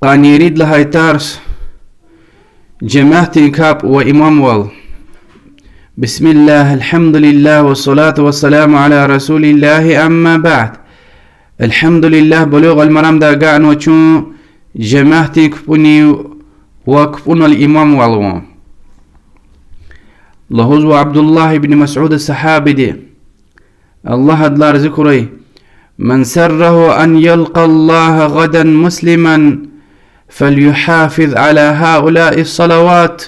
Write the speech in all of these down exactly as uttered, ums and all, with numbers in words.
Къанни ирид лагьай тарс: жемятдин капӀ ва имамвал. بسم الله، الحمد لله، والصلاة والسلام على رسول الله، أما بعد. الحمد لله, Булугъул Марамда агакьнава чун жемятдин капӀунив ва капӀунал имамвал авун. Лугьузва Абдуллагь ибн Масуд сагьабиди, Аллагь адалай рази хьурай: من سره أن يلقى الله غدا مسلما فليحافظ على هؤلاء الصلوات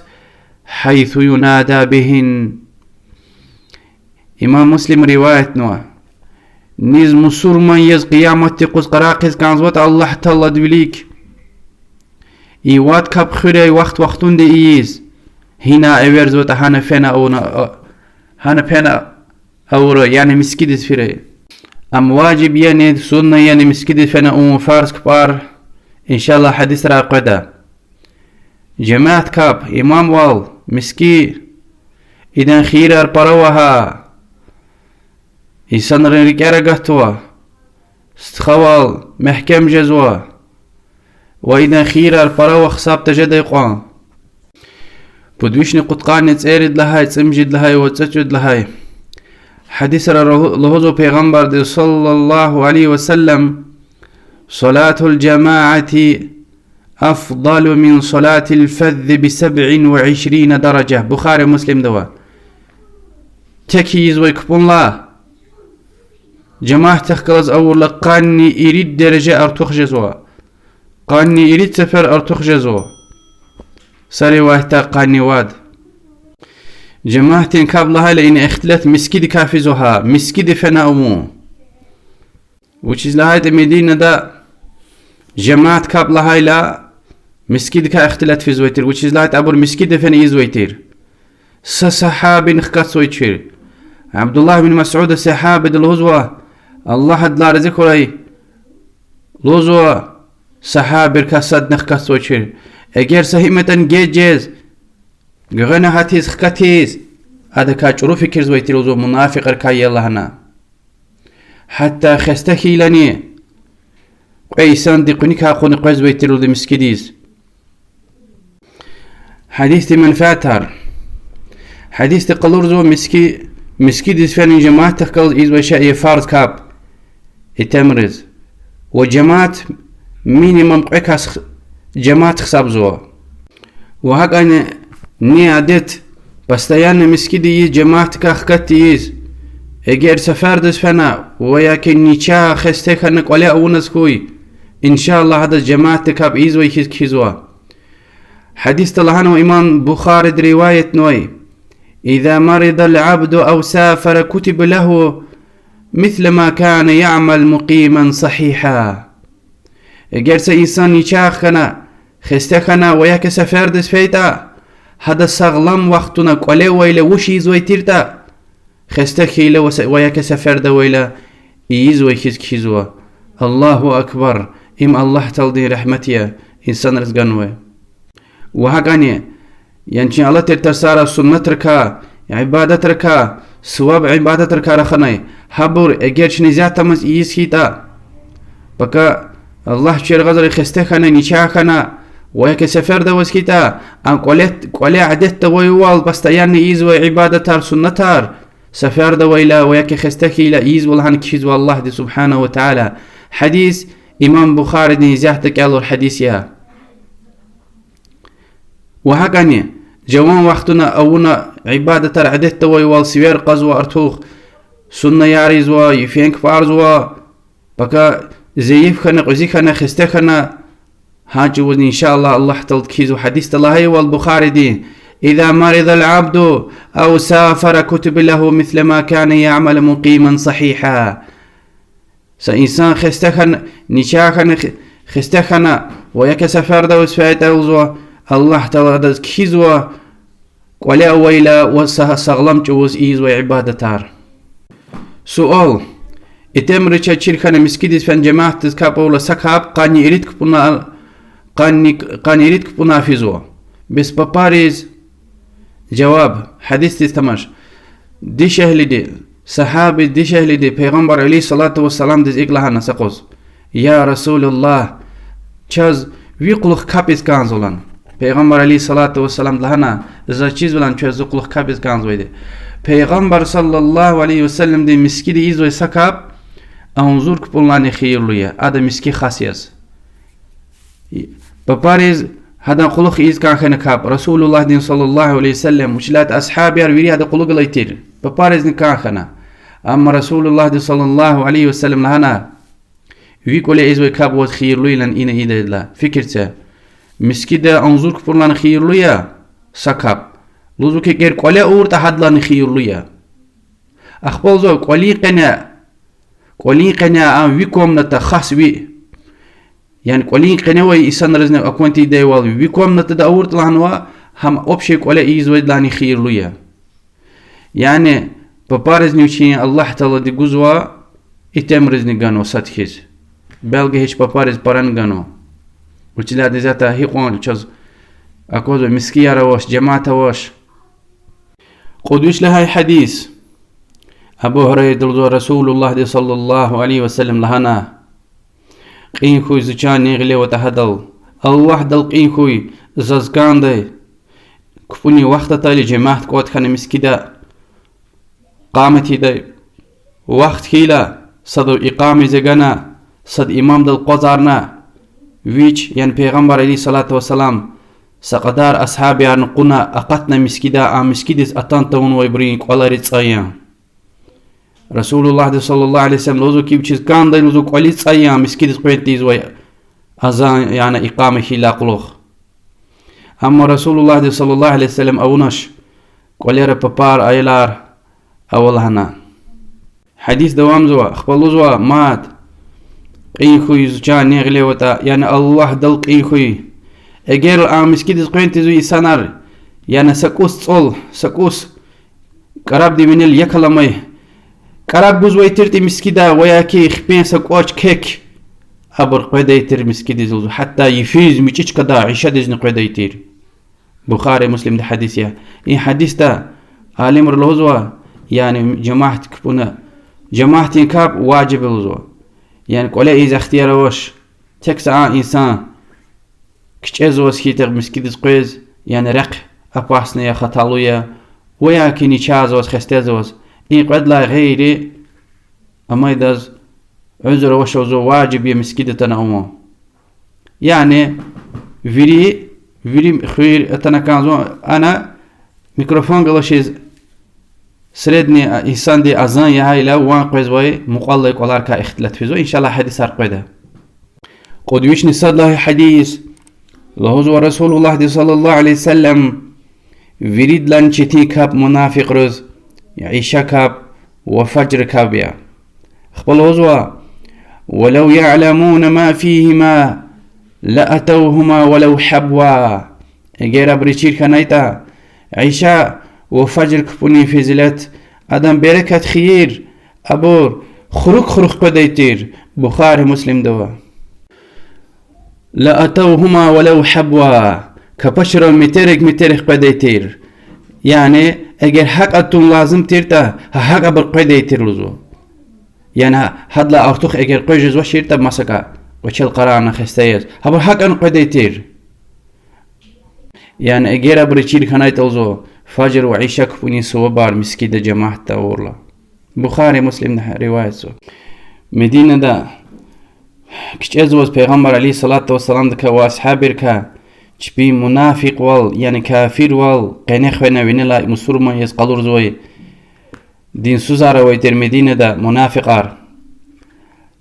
حيث ينادى بهن. Имам Муслим риваятнава. Низ мусурман яз къияматдин юкъуз къарагъ хъийиз кӀанзаватӀа Аллагь Тааладин вилик, и вад капӀ хуьряй вахт-вахтунда ийиз, гьина эверзаватӀа гьана фена авуна, гьана фена авура, яни мискӀиндиз фирай. Ам важиб яни сунна яни мискӀиндиз фена авун фарз капӀар, иншаллагь, гьадисрай къведа. Жемят капӀ, имамвал, мискӀин, идан хийирар пара ава гьа. Инсанрин рикӀер агатзава, стхавал мягькем жезва, ва идан хийирар пара ава гьисабда жедай кьван. Пуд вишни кьудкъанни цӀерид лагьай, цӀемуьжуьд лагьай ва цӀекӀуьд лагьай гьадисра лугьу-, лугьузва Пайгъамбарди صلى الله عليه وسلم: صلاة الجماعة أفضل من صلاة الفذ بسبع وعشرين درجة. Бухари, Муслимда ава. Тек ийизвай капӀунилай жемятдихъ галаз авурла къанни ирид дережа артух жезва. Къанни ирид сефер артух жезва. Са риваятда къанни вад. Жемятдин капӀ лагьайла ина ихтилат мискӀиндикай физва гьа, мискӀинда фена авун. Вучиз лагьайтӀа Мединада жемят капӀ лагьайла мискӀиндикай ихтилат физвай тир, вучиз лагьайтӀа абур мискӀинда фена ийизвай тир. Са сагьабини хкатзавай тир. Абдуллагь бин Масуда сагьабиди лугьузва, Аллагь адалай рази хьурай, лугьузва, сагьабийрикай садни хкатзавай тир: эгер са гьим ятӀани геж жез, гуьгъуьна гьатиз хкатиз, адакай чӀуру фикирзавай тир лугьузва, мунафикьрикай я лагьана. Гьатта хесте хьайилани кьве инсанди къуьникай къуни къвезвай тир лугьуда мискӀиндиз. Гьадисдин менфятар. Гьадисди къалурзава миски-, мискӀиндиз фена жемятдихъ галаз ийизвай шей фарз капӀ, итимриз. Ва жемят минимум кьве кас х-, жемят гьисабзава. Ва гьакӀни ни адет постоянно мискӀинда ийиз, жемятдикай хкатда ийиз. Эгер сефердиз фена ва яки ничагь хесте хьана кӀвале авуназ хьуй, иншаллагь, гьадаз жемятдин капӀ ийизвай хьиз кхьизва. Гьадисда лагьанва, имам Бухариди риваятнавай: إذا مرض العبد أو سافر كتب له مثل ما كان يعمل مقيما صحيحا. Эгер са инсан ничагь хьана, хесте хьана ва яки сефердиз фейитӀа, гьада сагълам вахтунда кӀвале авайла вуч ийизвай тиртӀа, хесте хьайила ва се-, ва яки сеферда авайла ийизвай хьиз кхьизва. Аллагьу акбар! Им Аллагь Тааладин регьмет я, инсанриз ганвай. Ва гьакӀни, яни чун алатир тарсара суннатрикай, ибадатрикай, суваб ибадатрикай раханай, гьабур эгер чна зятамаз ийиз хьайитӀа, пака Аллагь чиргъазра хесте хьана, ничагь хьана ва яки сеферда аваз хьайитӀа, а кӀвале, кӀвале адетда авайвал постоянно ийизвай ибадатар, суннатар, сеферда авайла ва яки хесте хьайила ийизва лагьана кхьизва Аллагьди سبحانه وتعالى. Гьадис имам Бухаридин зи гьатда кӀелай гьадис я. Ва гьакӀни, жаван вахтунда авуна ибадатар адетда авайвал сивер кьазва артух, суннаяр ийизва, йифен кпӀарзава, пака зайиф хьана, кьуьзуь хьана, хесте хьана, гьа чӀавузни, иншаллагь, Аллагь Таалади кхьизва. Гьадисда лагьайвал Бухаридин: إذا مرض العبد أو سافر كتب له مثل ما كان يعمل مقيما صحيحا. Са инсан хесте хьана, ничагь хьана, хе-, хесте хьана ва яки сеферда аваз фейитӀа, лугьузва, Аллагь Таалади адаз кхьизва кӀвале авайла ва са-, сагълам чӀавуз ийизвай ибадатар. Суал. Итимри чаз чир хьана мискӀиндиз фена жемятдиз капӀ авурла са капӀ къанни ирид кпӀуна, къанни, къанни ирид кпӀуна физва. Бес папариз жаваб, гьадисдиз тамаш. Дишегьлиди, сагьаби дишегьлиди Пайгъамбар عليه الصلاة والسلامдиз икӀ лагьана са къуз: يا رسول الله, чаз Ви кьулухъ капӀ ийиз кӀанзава лагьана. Пайгъамбар عليه الصلاة والسلام лагьана: заз чизвалан чвез зи кьулухъ капӀ ийиз кӀанзавайди. Пайгъамбар صلى الله عليه وسلمди мискӀинда ийизвай са капӀ агъзур кпӀунилайни хийирлу я, ада мискӀин хас яз. Папариз гьадан кьулухъ ийиз кӀан хьана капӀ, Расулуллагьдин صلى الله عليه وسلم, вучиз лагьайтӀа асгьабияр вири гьадан кьулухъ галай тир, папаризни кӀан хьана. Амма Расулуллагьди صلى الله عليه وسلم лагьана: ви кӀвале ийизвай капӀ ваз хийирлу я лагьана ина ийидайдалай. Фикир це. МискӀинда агъзур кпӀунилайни хийирлу я са капӀ. Лугьузва хьи, эгер кӀвале авуртӀа, гьадалайни хийирлу я. Ахпа лугьузва кӀвалин къене, кӀвалин къене ам ви комната хас ви, яни кӀвалин къене авай инсанризни акван тийидайвал ви комнатада авуртӀа лагьанва, гьам общий кӀвале ийизвайдалайни хийирлу я. Яни папаризни вичин Аллагь Таалади гузва, итимризни ганва сад хьиз. Белки гьич папариз паран ганва. Вучиз лагьайтӀа гьикьван чаз аквазва мискӀинар авач, жемят авач. Кьуд виш лагьай гьадис. Абу Гьурайради лугьузва, Расулуллагьди صلى الله عليه وسلم лагьана: кьин хьуй зи чан нин гъиле аватӀа гьадал, Аллагьдал кьин хьуй, заз кӀандай кпӀунин вахт атайла жемят кӀватӀ хьана мискӀинда, къамат ийидай. Вахт хьайила сад икъамайиз гана, сад имамдал акъвазарна, вич, яни Пайгъамбар عليه الصلاة والسلام, са кьадар асгьабиярни кьуна акъатна мискӀинда, а мискӀиндиз атана тавунвайбурун кӀвалариз цӀай яна. Расулуллагьди صلى الله عليه وسلم лугьузва хьи, вичиз кӀандай лугьузва кӀвализ цӀай яна мискӀиндиз къвен тийизвай азан, яни икъама хьайила кьулухъ. Амма Расулуллагьди صلى الله عليه وسلم авунач, кӀвалера папар, аялар ава лагьана. Гьадис давамзава, ахпа лугьузва мад: кьин хьуй зи чан нин гъиле аватӀа, яни Аллагьдал кьин хьуй. Эгер а мискӀиндиз къвен тийизвай инсанар, яни са кӀус цӀал, са кӀус кӀарабдин винел як аламай кӀараб гузвай тиртӀа мискӀинда ва яки хипен са кӀвач, кек, абур къведай тир мискӀиндиз лугьузва, гьатта йифиз мичӀи чкада ишадизни къведай тир. Бухари, Муслимда гьадис я. И гьадисда алимри лугьузва, яни жемят кпӀуна, жемятдин капӀ важиб я лугьузва. Яни кӀвале ийиз ихтияр авач, тек са а инсан кичӀезваз хьайитӀа мискӀиндиз къвез, яни рехъ опасный я, хаталу я, ва яки начагъзаваз, хестезваз, и кьведалай гъейри амайдаз уьзуьр авачиз важиб я мискӀинда атана авун. Яни вири, вири хуьр атана кӀанзава, ана микрофон галачиз средний инсанди азан ягъайла ван къвезвай мукьвал алай кӀваларикай ихтилат физва, إن شاء الله, гьадисар къведа. Кьуд вишни сад лагьай гьадис. Лугьузва Расулуллагьди صلى الله عليه وسلم: виридалайни четин капӀ мунафикьриз иша капӀ ва фажр капӀ я. Ахпа лугьузва: ولو يعلمون ما فيهما لأتوهما ولو حبوا. Эгер абуруз чир хьанайтӀа, иша ва фажр капӀунин фазилат, адан берекат хийир, абур хурук-хурук къведай тир. Бухари, Муслимда ава. لأتوهما ولو حبوا. Капачирал метерик-метерик къведай тир. Яни эгер гьакӀ атун лазим тиртӀа, гьа гьакӀ абур къведай тир лугьузва. Яни гьадалай артух эгер къвез жезвачиртӀа масакӀа, кӀвачел къарагъна хесте яз, гьабур гьакӀани къведай тир. Яни эгер абуруз чир хьанайтӀа лугьузва, фажр ва иша капӀунин сувабар мискӀинда жемятда авурла. Бухари, Муслимда риваятзава. Мединада кичӀезваз Пайгъамбар عليه الصلاة والسلامдикай ва асгьабрикай чпин мунафикьвал, яни кафирвал къене хвена винелай мусурман яз къалурзавай динсузар авай тир Мединада мунафикьар.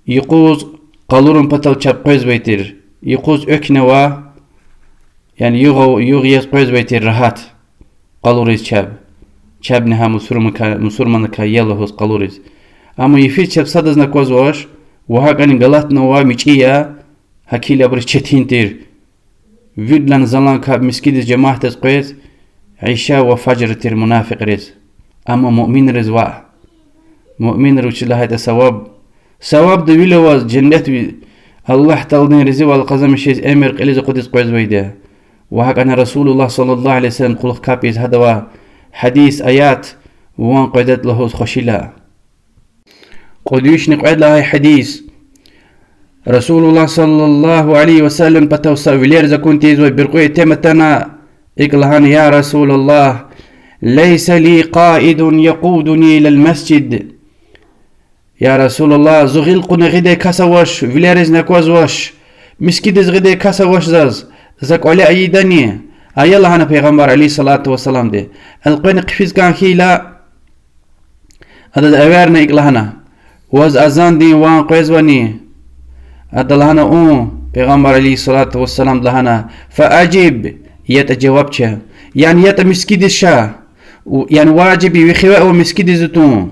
Юкъуз къалурун патал чеб къвезвай тир. Юкъуз экв авай, яни югъ, югъ яз къвезвай тир рагьат къалуриз чеб. Чебни гьа мусурманка-, мусурманрикай я лугьуз къалуриз. Амма йифиз чеб садазни аквазвач, ва гьакӀани галатнавай мичӀи я, гьакӀ хьайила абуруз четин тир виридалайни залан капӀ мискӀиндиз жемятдиз къвез, иша ва фажр тир мунафикьриз. Амма муъминриз ваъ. Муъминри вучиз лагьайтӀа саваб, савабда вил аваз женнет ви-, Аллагь Тааладин разивал къазанмишиз эмир кьилиз акъудиз къвезвайди я. Ва гьакӀани Расулуллагь صلى الله عليه وسلم кьулухъ капӀ ийиз гьадавай гьадис, аят ван къведатӀа лугьуз хвешила. Кьуд вишни кьвед лагьай гьадис. Расулуллагь صلى الله عليه وسلم патав са вилериз акун тийизвай буьркьуь итим атана, икӀ лагьана: يا رسول الله، ليس لي قائد يقودني إلى المسجد. Я Расулуллагь, зун гъил кьуна гъидай кас авач, вилеризни аквазвач, мискӀиндиз гъидай кас авач заз, за кӀвале ийидани? Ая лагьана Пайгъамбар عليه الصلاة والسلامди. Элкъвена хъфиз кӀан хьайила, адаз эверна икӀ лагьана: Ваз азандин ван къвезвани? Ада лагьана: Ун. Пайгъамбар عليه الصلاة والسلامди лагьана: فأجب, ятӀа жаваб це. Яни ятӀа мискӀиндиз ша. Яни важиб я ви хиве ава мискӀиндиз атун.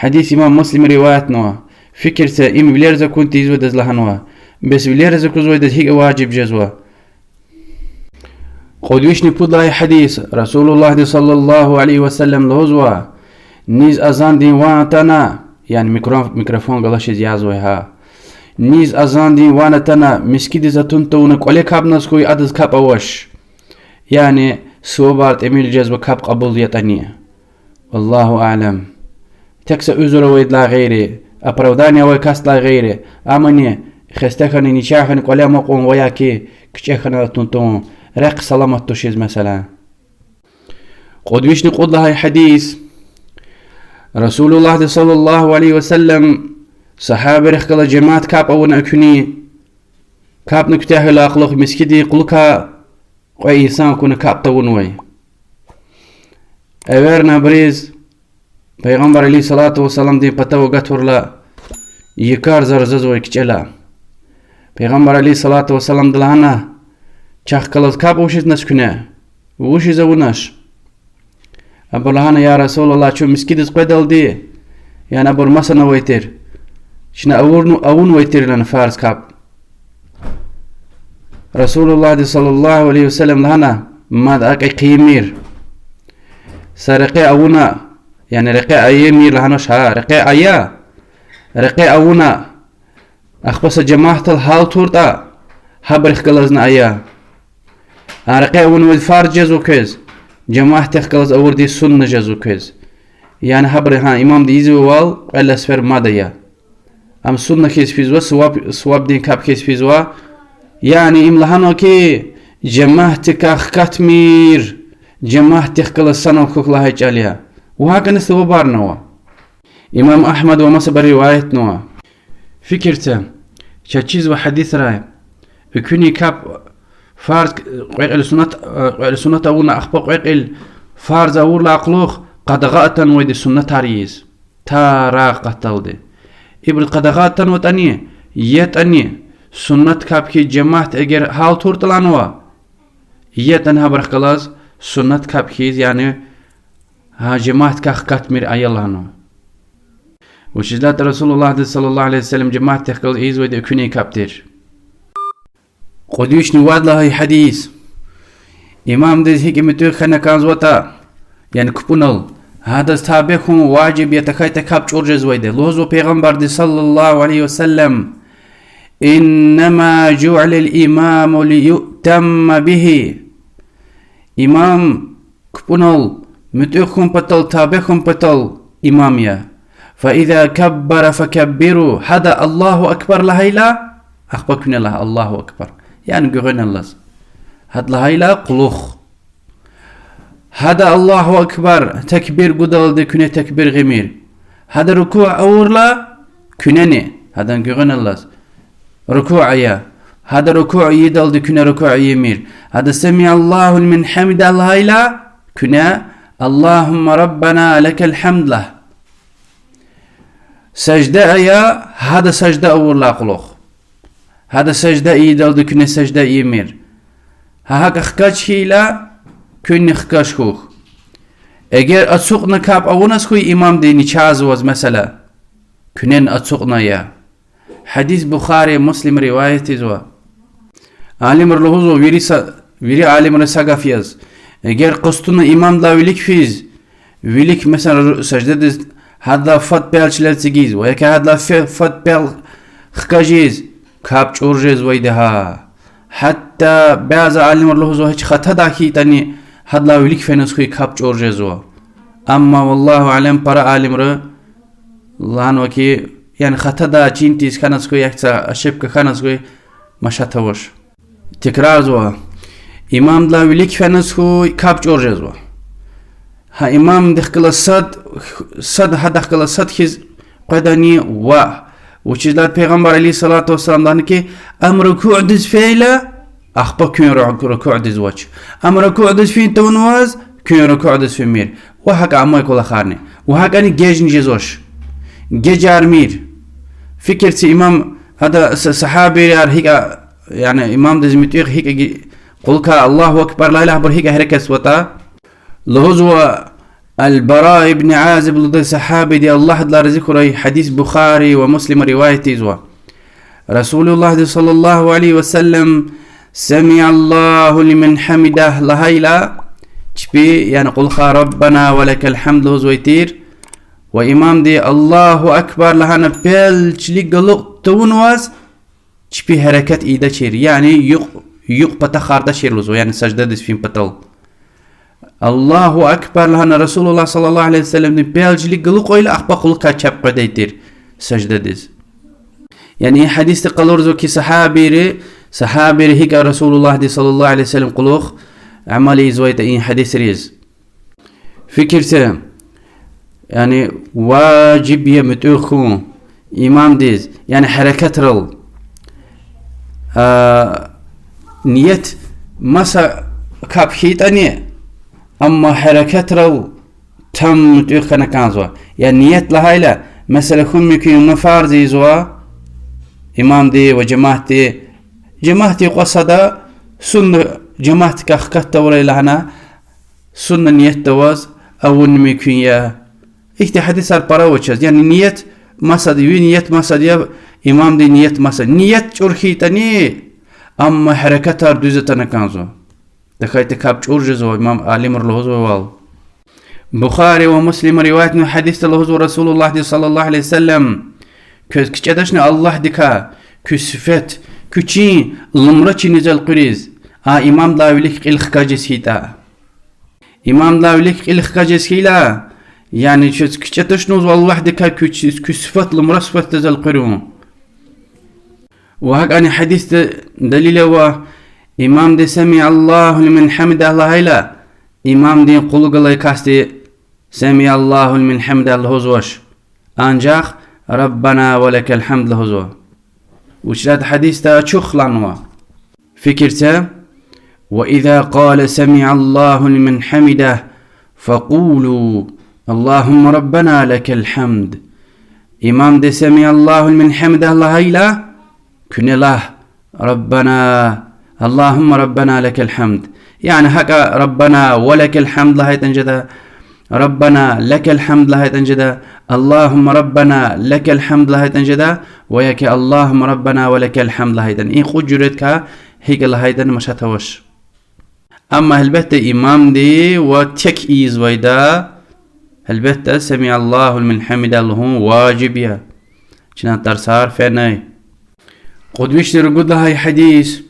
Гьадис имам Муслима риваятнава. Фикир це, им вилериз акун тийизвайдаз лагьанва. Бес вилериз акузвайдаз гьикӀ важиб жезва? Кьуд вишни пуд лагьай гьадис. Расулуллагьди صلى الله عليه وسلم лугьузва: низ азандин ван атана, яни микро-, микрофон галачиз язва гьа. Низ азандин ван атана, мискӀиндиз атун тавуна кӀвале капӀназ хьуй, адаз капӀ авач. Яни сувабар тӀимил жезва капӀ кьабул ятӀани. والله أعلم. Тек са уьзуьр авайдалай гъейри, оправдание авай касдилай гъейри, амани хесте хьана, начагъ хьана кӀвале амукьун ва я ки кичӀе хьана атун тавун, рехъ саламат тушиз, месела. Кьуд вишни кьуд лагьай гьадис. Расулуллагьди صلى الله عليه وسلم сагьабийрихъ галаз жемят капӀ авуна экуьнин. КапӀна куьтягьайла кьулухъ мискӀиндин кьулухъай кьве инсан акуна капӀ тавунвай. Эверна абуриз, Пайгъамбар عليه الصلاة والسلامдин патав агатайла, йикъар зарзазвай кичӀела. Пайгъамбар عليه الصلاة والسلامди лагьана: Чахъ галаз капӀ вучиз авунач куьне? Вучиз авунач? Абур лагьана: Я Расулуллагь, чун мискӀиндиз къведалди, яни абур масанавай тир, чна авур-, авунвай тир лагьана фарз капӀ. Расулуллагьди صلى الله عليه وسلم лагьана: Мад акӀ хъийимир. Са рекье авуна, яни рекье аямир лагьанач гьа, рекье ая, рекье авуна, ахпа са жемятдал гьал туртӀа, гьабурухъ галазни ая. А рекье авунвайди фарз жезва квез, жемятдихъ галаз авурди сунна жезва квез. Яни гьабуру гьа имамди ийизвайвал кьве лесвер мад ая. Ам сунна хьиз физва, суваб-, сувабдин капӀ хьиз физва. Яни им лагьанва хьи, жемятдикай хкатмир, жемятдихъ галаз санал хьухь лагьай чӀал я. Ва гьакӀни сувабарни ава. Имам Агьмада ва масабуру риваятнава. Фикир це, чаз чизва гьадисрай: экуьнин капӀ фарз, кьве кьил суннат, кьве кьил суннат авуна, ахпа кьве кьил фарз авурла кьулухъ къадагъа атанвайди суннатар ийиз, та рагъ акъатдалди. Ибур къадагъа атанватӀани, ятӀани, суннат капӀ хьиз жемятди эгер гьал туртӀа лагьанва, ятӀани гьабурухъ галаз суннат капӀ хьиз, яни гьа жемятдикай хкатмир ая лагьанва. Вучиз лагьайтӀа Расулуллагьди صلى الله عليه وسلم жемятдихъ галаз ийизвайди экуьнин капӀ тир. Кьуд вишни вад лагьай гьадис. Имамдиз гьикӀ муьтӀуьгъ хьана кӀанзаватӀа, яни капӀунал, гьадаз табий хьун важиб я, тахьайтӀа капӀ чӀур жезвайди. Лугьузва Пайгъамбарди صلى الله عليه وسلم: إنما جعل الإمام ليؤتم به. Имам капӀунал муьтӀуьгъ хьун патал, табий хьун патал имам я. فإذا كبر فكبروا. Гьада الله أكبر лагьайла, ахпа куьне лагь الله أكبر. Яни гуьгъуьналлаз. Гьада лагьайла кьулухъ. Гьада الله أكبر такбир гудалди куьне такбир гъимир. Гьада рукуъ авурла, куьнени, гьадан гуьгъуьналлаз, рукуъ ая. Гьада рукуъ ийидалди куьне рукуъ ийимир. Гьада سمع الله لمن حمده лагьайла, куьне اللهم ربنا لك الحمد лагь. Сажда ая, гьада сажда авурла кьулухъ. Гьада сажда ийидалди куьне сажда ийимир. Гьа гьакӀа хкаж хьайила, куьнни хкаж хьухь. Эгер ацукьна капӀ авуназ хьуй имамди начагъваз, месела, куьнени ацукьна ая. Гьадис Бухари, Муслим риваят ийизва. Алимри лугьузва, вири са-, вири алимрин са гаф яз: эгер къастуна имамдилай вилик физ, вилик, месела, саждадиз, гьадалай фад пел чилел эцигиз ва яки гьадалай фе-, фад пел хкажиз, капӀ чӀур жезвайди гьа. Гьатта бязи алимри лугьузва, гьич хатадай хьайитӀани, гьадалай вилик феназ хьуй капӀ чӀур жезва. Амма, والله أعلم, пара алимри лагьанва хьи, яни хатада чин тийиз хьаназ хьуй, яхцӀа ошибка хьаназ хьуй, машат авач. Тикрарзава. Имамдилай вилик феназ хьуй, капӀ чӀур жезва. Гьа имамдихъ галаз сад, сад гьадахъ галаз сад хьиз къведани ваъ. Вучиз лагьайтӀа Пайгъамбар عليه الصلاة والسلام лагьана хьи, ам рукудиз фейила, ахпа куьн ру-, рукудиз вач. Ам рукудиз фин тавунваз, куьн рукудиз фин мир. Ва гьакӀа амай кӀвалахарни. Ва гьакӀани гежни жезвач. Гежармир. Фикир це, имам, ада са-, сагьабияр гьикӀ, яни имамдиз муьтӀуьгъ гьикӀ, кьулухъай الله أكبر лагьайла абур гьикӀ гьерекатзаватӀа. Лугьузва Аль-Бараъ ибн Азиб лугьудай сагьабиди, Аллагь адалай рази хьурай, гьадис Бухари ва Муслима риваят ийизва. Расулуллагьди صلى الله عليه وسلم سمع الله لمن حمده лагьайла, чпи, яни кьулухъай ربنا ولك الحمد лугьузвай тир, ва имамди الله أكبر лагьана пел чилик галукь тавунваз, чпи гьерекат ийидачир, яни юкь, юкь патахъ гьардачир лугьузва, яни саждадиз фин патал. الله أكبر лагьана Расулуллагь صلى الله عليه وسلمди пел чилик галукьайла, ахпа кьулухъай чеб къведай тир саждадиз. Яни и гьадисди къалурзава хьи сагьабийри, сагьабийри гьикӀ Расулуллагьди صلى الله عليه وسلم кьулухъ амал ийизвайтӀа и гьадисриз. Фикир це, яни важиб я муьтӀуьгъ хьун имамдиз, яни гьерекатрал, а, ният маса капӀ хьайитӀани, амма гьерекатрал там муьтӀуьгъ хьана кӀанзава. Яни ният лагьайла, месела, хьун мумкин я вуна фарз ийизва имамди ва жемятди, жемятдин юкьва сада сунна жемятдикай хкат тавурай лагьана, сунна ниятда аваз авун мумкин я. Ихьтин гьадисар пара ава чаз. Яни ният масад, ви ният масад я, имамдин ният масад. Ният чӀур хьайитӀани, амма гьерекатар дуьз атана кӀанзава. ТахьайтӀа капӀ чӀур жезва, имам алимри лугьузвайвал. Бухари ва Муслима риваятнавай гьадисда лугьузва Расулуллагьди صلى الله عليه وسلم: квез кичӀедачни Аллагьдикай куь сифет, куь чин лумра чиниз элкъуьриз, а имамдилай вилик кьил хкажиз хьайитӀа. Имамдилай вилик кьил хкажиз хьайила, яни квез кичӀедачни лугьузва Аллагьдикай куь чи-, куь сифет, лумра сифетдиз элкъуьрун. Ва гьакӀани гьадисда далил ава, имамди سمع الله لمن حمده лагьайла, имамдин кьулухъ галай касди سمع الله لمن حمده лугьузвач, анжах ربنا ولك الحمد лугьузва. Вучиз лагьайтӀа гьадисда ачухламнава. Фикир це, وإذا قال سمع الله لمن حمده فقولوا اللهم ربنا لك الحمد. Имамди سمع الله لمن حمده лагьайла, куьне лагь ربنا، اللهم ربنا لك الحمد. Яни гьакӀа ربنا ولك الحمد лагьайтӀани жеда, ربنا لك الحمد лагьайтӀани жеда, اللهم ربنا لك الحمد лагьайтӀани жеда, ва яки اللهم ربنا ولك الحمد лагьайтӀани. И кьуд жуьредикай гьикӀ лагьайтӀани машат авач. Амма гьелбетда имамди ва тек ийизвайда, гьелбетда سمع الله لمن حمده лугьун важиб я. Чна тарсар фенай. Кьуд вишни ругуд лагьай гьадис.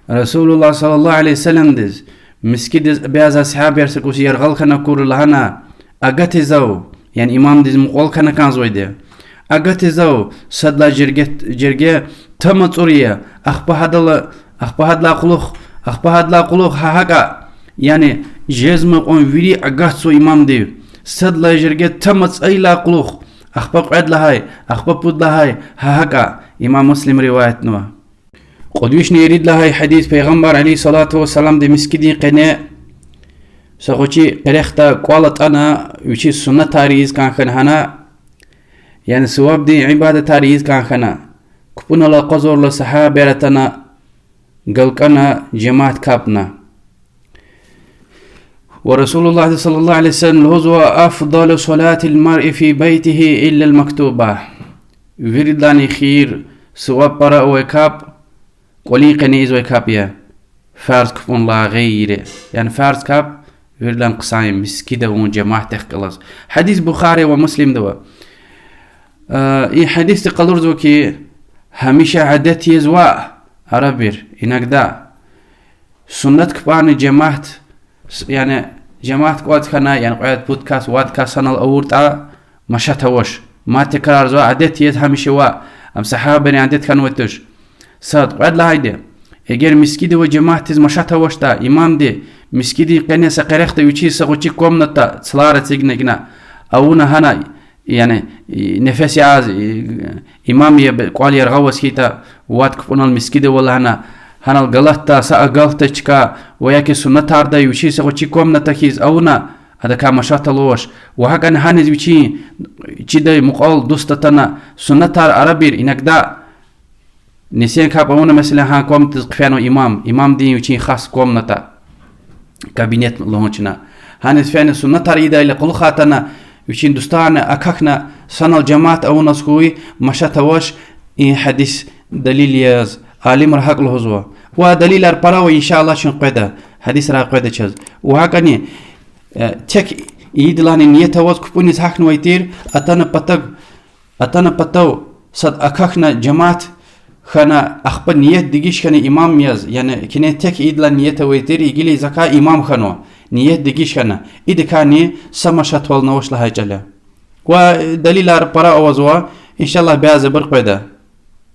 Расулуллагь صلى الله عليه وسلمдиз мискӀиндиз бязи асгьабияр са кӀус яргъал хьана акурла лагьана: агатизав, яни имамдиз мукьвал хьана кӀанзавайди, агатизав, сад лагьай жерге, жерге там ацӀур я, ахпа гьадала, ахпа гьадалай кьулухъ, ахпа гьадалай кьулухъ гьа гьакӀа, яни жезмай кьван вири агатзава имамдив, сад лагьай жерге там ацӀайдалай кьулухъ, ахпа кьвед лагьай, ахпа пуд лагьай, гьа гьакӀа. Имам Муслим риваятнава. Кьуд вишни ирид лагьай гьадис. Пайгъамбар عليه الصلاة والسلامди мискӀиндин къене са гъвечӀи къерехда кӀвал атӀана, вичиз суннатар ийиз кӀан хьана гьана, яни сувабдин ибадатар ийиз кӀан хьана. КпӀунал акъвазарла сагьабияр атана, галкӀана, жемят капӀна. Ва Расулуллагьди صلى الله عليه وسلم лугьузва: أفضل صلاة المرء في بيته إلا المكتوبة. Виридалайни хийир, суваб пара авай капӀ кӀвалин къене ийизвай капӀ я, фарз кпӀунилай гъейри. Яни фарз капӀ виридалайни хъсан я мискӀинда авун жемятдихъ галаз. Гьадис Бухари ва Муслимда ава. Э, и гьадисди къалурзава хьи, гьамиша адет яз ваъ, арабир, иногда, суннат кпӀарни жемят, с-, яни жемят кӀватӀ хьана, яни кьвед-пуд кас, вад кас санал авуртӀа, машат авач. Мад текрарзава, адет яз гьамиша ва, ам сагьабайрин адет хьанвай туш. Сад, кьвед лагьайди. Эгер мискӀинда авай жемятдиз машат авачтӀа, имамди мискӀиндин къене са къерехда вичин са гъвечӀи комната цлар эцигна икӀна авуна гьана, яни, нефес яз, имам я кӀвал яргъа аваз хьайитӀа, вад кпӀунал мискӀинда ава лагьана, гьанал галатда, са агалтда чка, ва яки суннатардай вичин са гъвечӀи комната хьиз авуна, адакай машат алач. Ва гьакӀни гьаниз вичин чидай мукьвал дуст атана, суннатар арабир иногда нисин капӀ авуна, месела, гьа комнатадиз хъфена имам, имамдин вичин хас комната, кабинет лугьун чна. Гьаниз фена суннатар ийидайла кьулухъ атана, вичин дустарни акахьна, санал жемят авуназ хьуй, машат авач, и гьадис далил яз алимри гьакӀ лугьузва. Ва далилар пара ава, иншаллагь, чун къведа, гьадисрай къведа чаз. Ва гьакӀни, э, тек ийидалайни ният аваз кпӀуниз гьахьнавай тир, атана патав, атана патав сад акахьна жемят хьана, ахпа ният дегиш хьана имам яз, яни кине тек ийидалай ният авай тир, гила закай имам хьанва, ният дегиш хьана, идакайни са машатвални авач лагьай чӀал я. Ва далилар пара авазва, иншаллагь, бязибур къведа.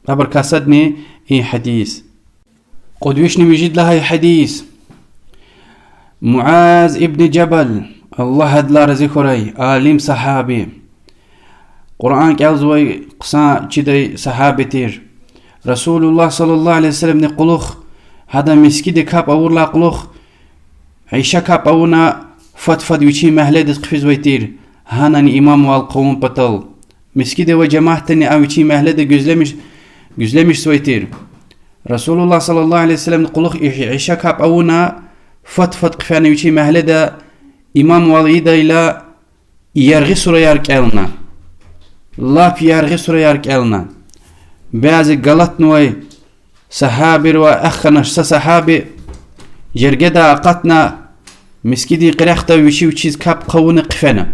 Абурукай садни и гьадис. Кьуд вишни муьжуьд лагьай гьадис. Муаз ибн Жабал, Аллагь адалай рази хьурай, алим сагьаби. Къуръан кӀелзавай хъсан чидай сагьаби тир. رسول الله صلى الله عليه وسلمдин кьулухъ, гьадан мискӀинда капӀ авурдалай кьулухъ, иша капӀ авуна, фад-фад вичин мягьледиз хъфизвай тир, гьанани имамвал хъувун патал. МискӀинда авай жемятдани а вичин мягьледа гуьзлемиш, гуьзлемишзавай тир. رسول الله صلى الله عليه وسلمдин кьулухъ и-, иша капӀ авуна, фад-фад хъфена вичин мягьледа, имамвал ийидайла, яргъи сураяр кӀелна. Лап яргъи сураяр кӀелна. Бязи галатнавай сагьабийрив ахьанач, са сагьаби жергедай акъатна, мискӀиндин къерехда вичи вичиз капӀ хъувуна хъфена.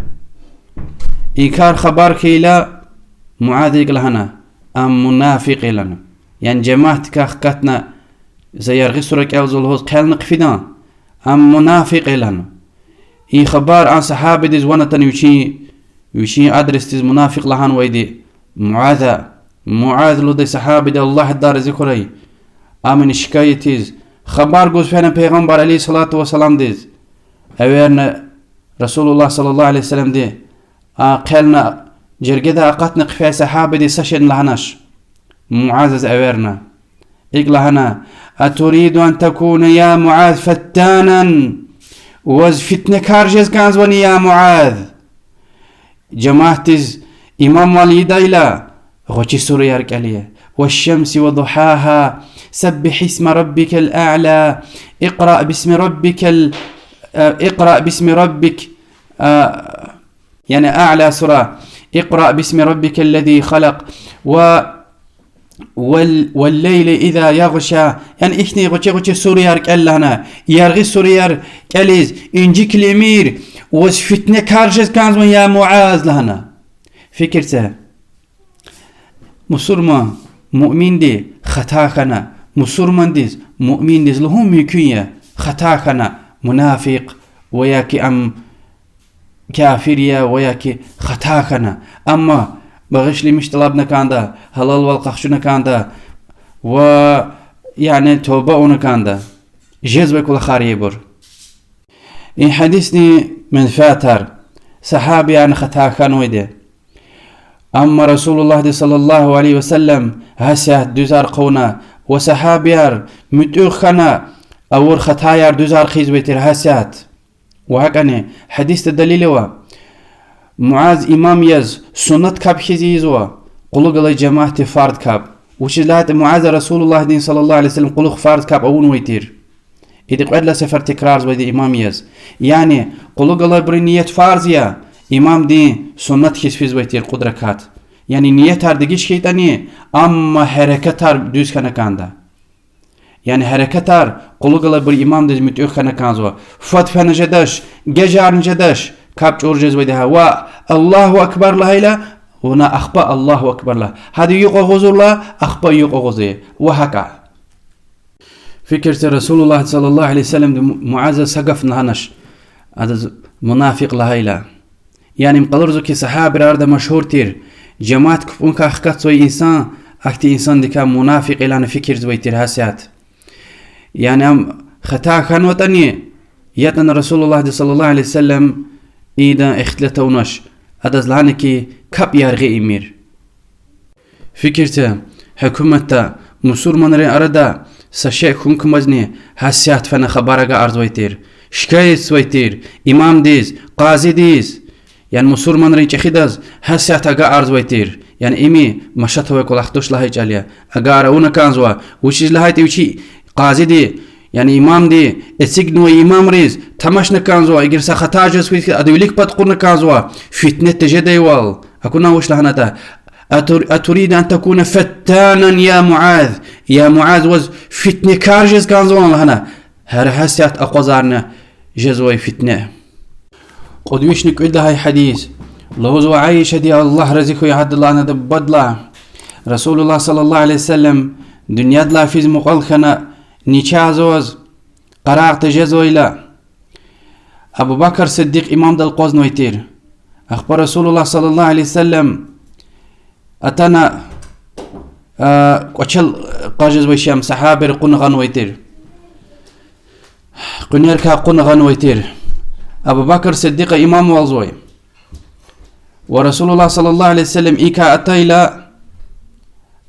И кар хабар хьайила, Муаза икӀ лагьана: ам мунафикь я лагьана. Яни жемятдикай хкатна, за яргъи сура кӀелзава лугьуз хъелна хъфидан, ам мунафикь я лагьана. И хабар а сагьабидиз ван атана вичин, вичин адресдиз мунафикь лагьанвайди Муаза. Муаз лугьудай сагьабиди, Аллагь адалай рази хьурай, амни шикаятиз, хабар гуз фена Пайгъамбар عليه الصلاة والسلامдиз. Эверна رسول الله صلى الله عليه وسلمди, а хъелна, жергедай акъатна хъфей сагьабиди са шейни лагьанач. Муазаз эверна. ИкӀ лагьана: أتريد أن تكون يا معاذ فتانا؟ Ваз фитнекар жез кӀанзавани, я Муаз? Жемятдиз имамвал ийидайла, гъвечӀи сураяр кӀел. والشمس وضحاها، سبح اسم ربك الأعلى، اقرأ باسم ربك ال-، اقرأ باسم ربك، яни أعلى سورة، اقرأ باسم ربك الذي خلق، ва والليل إذا يغشى. Яни ихьтин гъвечӀи-гъвечӀи сураяр кӀел лагьана, яргъи сураяр кӀелиз, инжикламир, ваз фитнекар жез кӀанзавани, я Муаз лагьана. Фикир це. Мусурман, муъминди хата хьана, мусурмандиз, муъминдиз лугьун мумкин я хата хьана, мунафикь ва яки ам кафир я ва яки хата хьана. Амма багъишламиш тӀалабна кӀанда, гьалалвал къахчуна кӀанда ва, яни, туба авуна кӀанда. Жезвай кӀвалахар я ибур. И гьадисдин менфятар: сагьабиярни хата хьанвайди. Амма رسول اللهди صلى الله عليه وسلم гьасятда дуьзар хъувуна ва сагьабияр муьтӀуьгъ хьана, авур хатаяр дуьзар хъийизвай тир гьасятда. Ва гьакӀни гьадисда далил ава: Муаз имам яз суннат капӀ хьиз ийизва, кьулухъ галай жемятди фарз капӀ. Вучиз лагьайтӀа Муаза رسول اللهдин صلى الله عليه وسلم кьулухъ фарз капӀ авунвай тир. Ида кьвед лагьай сефер текрарзавайди имам яз. Яни кьулухъ галайбурун ният фарз я, имамдин суннат хьиз физвай тир кьуд ракат. Яни ниятар дегиш хьайитӀани, амма гьерекатар дуьз хьана кӀанда. Яни гьерекатар кьулухъ галайбуру имамдиз муьтӀуьгъ хьана кӀанзава. Фад фена жедач, гежарна жедач, капӀ чӀур жезвайди гьа. Ва الله أكبر лагьайла, вуна ахпа الله أكبر лагь. Гьадан юкь агъузурла, ахпа юкь агъуз. Ва гьакӀа. Фикир це, رسول اللهди صلى الله عليه وسلمди Му-, Муазаз са гаф лагьанач, адаз мунафикь лагьайла. Яни им къалурзава хьи, сагьабийрин арада машгьур тир: Жамаат капӀуникай хкатзавай инсан, ахьтин инсандикай мунафикь я лагьана фикирзавай тир гьасят. Яни ам хата хьанватӀани, ятӀани Расулуллагьди صلى الله عليه وسلم идан ихтилат авунач, адаз лагьана хьи, капӀ яргъи ийимир. Фикир це, гьукуматда, мусурманрин арада са шей хьун кумазни гьасят фена хабар агакьарзавай тир, шикаятзавай тир имамдиз, къазидиз, яни мусурманрин чӀехидаз гьасят агакьарзавай тир. Яни им машат авай кӀвалах туш лагьай чӀал я. Агакьар авуна кӀанзава, вучиз лагьайтӀа вичи къазиди, яни имамди, эцигнавай имамриз тамашна кӀанзава, эгер са хата жез хьайитӀа, ада вилик пад кьуна кӀанзава, фитне тежедайвал. Акуна вуч лагьанатӀа: أتر-، أتريد أن تكون فتانا يا معاذ؟ Я Муаз, ваз фитнекар жез кӀанзавани лагьана. Гьар гьасят акъвазарна жезвай фитне. Кьуд вишни кӀуьд лагьай гьадис. Лугьузва Аишади, Аллагь рази хьуй гьадалай, анади бубадилай: Расулуллагь صلى الله عليه وسلم дуьньядилай физ мукьвал хьана, начагъ аваз къарагъ тежезвайла, Абу Бакр Сиддикь имамдал акъвазнавай тир. Ахпа Расулуллагь صلى الله عليه وسلم атана, а, кӀвачел къажезвай шам сагьабийри кьуна гъанвай тир. Къуьнерикай кьуна гъанвай тир. Абу Бакр Сиддикьа имамвалзавай. Ва Расулуллагь صلى الله عليه وسلم икай атайла,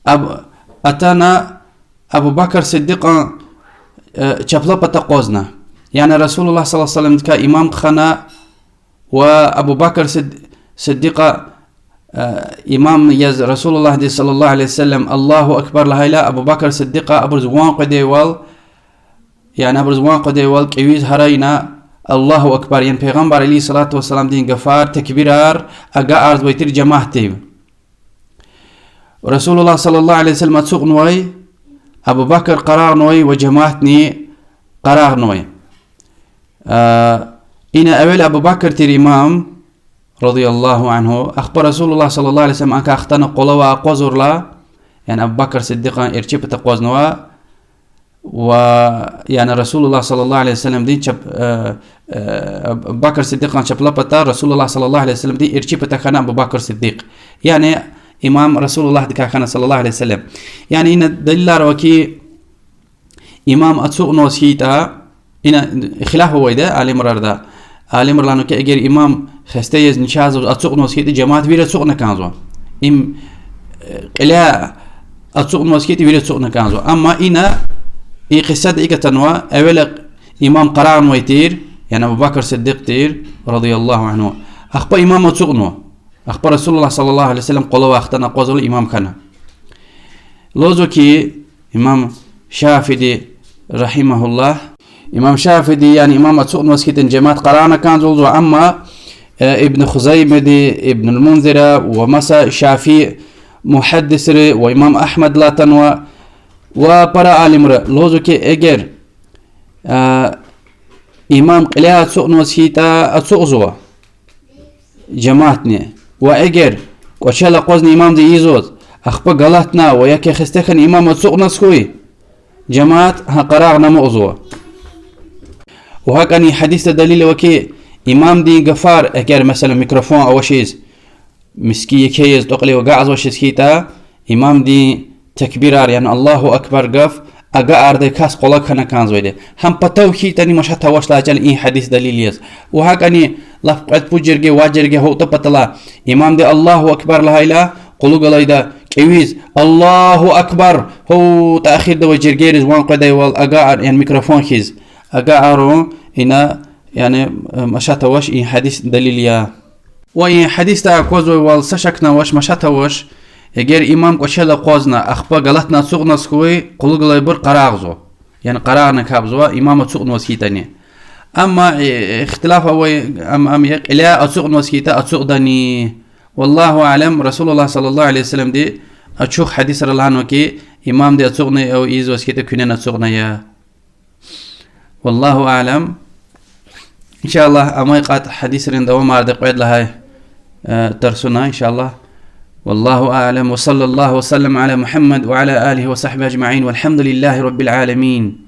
Аб-, атана Абу Бакр Сиддикьан, э, чапла пата акъвазна. Яни Расулуллагь صلى الله عليه وسلمдикай имам хьана ва Абу Бакр Сид-, Сиддикьа, э, имам яз Расулуллагьди صلى الله عليه وسلم الله أكبر лагьайла, Абу Бакр Сиддикьа абуруз ван къведайвал, яни абуруз ван къведайвал кӀевиз гьарайна الله أكبر, яни Пайгъамбар عليه الصلاة والسلامдин гафар, такбирар агакьарзавай тир жамаатдив. Расулуллагь صلى الله عليه وسلم ацукьнавай, Абу Бакр къарагънавай ва жамаатни къарагънавай. А, ина эвел Абу Бакр тир имам, رضي الله عنه, ахпа Расулуллагь صلى الله عليه وسلم анкай хтана къвалав акъвазурла, яни Абу Бакр Сиддикьан эрчӀи пата акъвазнава, ва, яни Расулуллагь صلى الله عليه وسلمдин чап-, э, э, Абу Бакр Сиддикьан чапла пата, Расулуллагь صلى الله عليه وسلمдин эрчӀи пата хьана Абу Бакр Сиддикь. Яни имам Расулуллагьдикай хьана صلى الله عليه وسلم. Яни ина далилар ава хьи, имам ацукьнаваз хьайитӀа, ина хилаф авайди я алимрин арада. Алимри лагьанва хьи, эгер имам хесте яз, начагъ аваз ацукьнаваз хьайитӀа, жамаат вири ацукьна кӀанзава. Им, э, кьиляй ацукьнаваз хьайитӀа, вири ацукьна кӀанзава. Амма ина, и къисада икӀ атанва, эвела имам къарагънавай тир, яни Абу Бакр Сиддикь тир, رضي الله عنه. Ахпа имам ацукьнава. Ахпа Расулуллагь صلى الله عليه وسلم къвалав хтана акъвазурла имам хьана. Лугьузва хьи, имам Шафииди, رحمه الله, имам Шафииди, яни имам ацукьнаваз хьайитӀани, жамаат къарагъна кӀанзава лугьузва, амма, э, Ибн Хузаймади, Ибн аль-Мунзира ва маса Шафии мугьаддисри ва имам Агьмадилай атанва ва пара алимри лугьузва хьи, эгер, э, имам кьиляй ацукьнаваз хьайитӀа, ацукьзава жамаатни. Ва эгер кӀвачел акъвазна имамди ийизваз, ахпа галатна ва яки хесте хьана имам ацукьнаваз хьуй, жамаат гьа къарагъна амукьзава. Ва гьакӀни гьадисда далил ава хьи, имамдин гафар, эгер, месела, микрофон авачиз, мискӀин еке яз, тӀвакьли агакьзавачиз хьайитӀа, имамдин такбирар, яни الله أكبر гаф агакьардай кас къвалав хьана кӀанзавайди. Гьам патав хьайитӀани машат авач лагьай чӀал и гьадис далил яз. Ва гьакӀни лап кьвед-пуд жерге, вад жерге гьалтӀа патал имамди الله أكبر лагьайла, къуллугъ алайда кӀевиз الله أكبر, гьалтӀа эхирда авай жергейриз ван къведайвал агакьар, яни микрофон хьиз агакьарун, ина, яни, э, машат авач, и гьадис далил я. Ва и гьадисдай аквазвайвал са шакни авач, машат авач, эгер имам кӀвачел акъвазна, ахпа галатна ацукьнаваз хьуй, къуллугъ алайбур къарагъзава. Яни къарагъна капӀзава, имам ацукьнаваз хьайитӀани. Амма, э, ихтилаф авай, ам, ам я кьиляй ацукьнаваз хьайитӀа, ацукьдани. والله أعلم, Расулуллагь صلى الله عليه وسلمди ачух гьадисра лагьанва хьи, имамди ацукьна ва ийизваз хьайитӀа, куьнени ацукьна я. والله أعلم. إن شاء الله, амай кьатӀ гьадисрин давамарда кьвед лагьай, э, тарсуна, إن شاء الله. والله أعلم، وصلى الله وسلم على محمد وعلى آله وصحبه أجمعين، والحمد لله رب العالمين.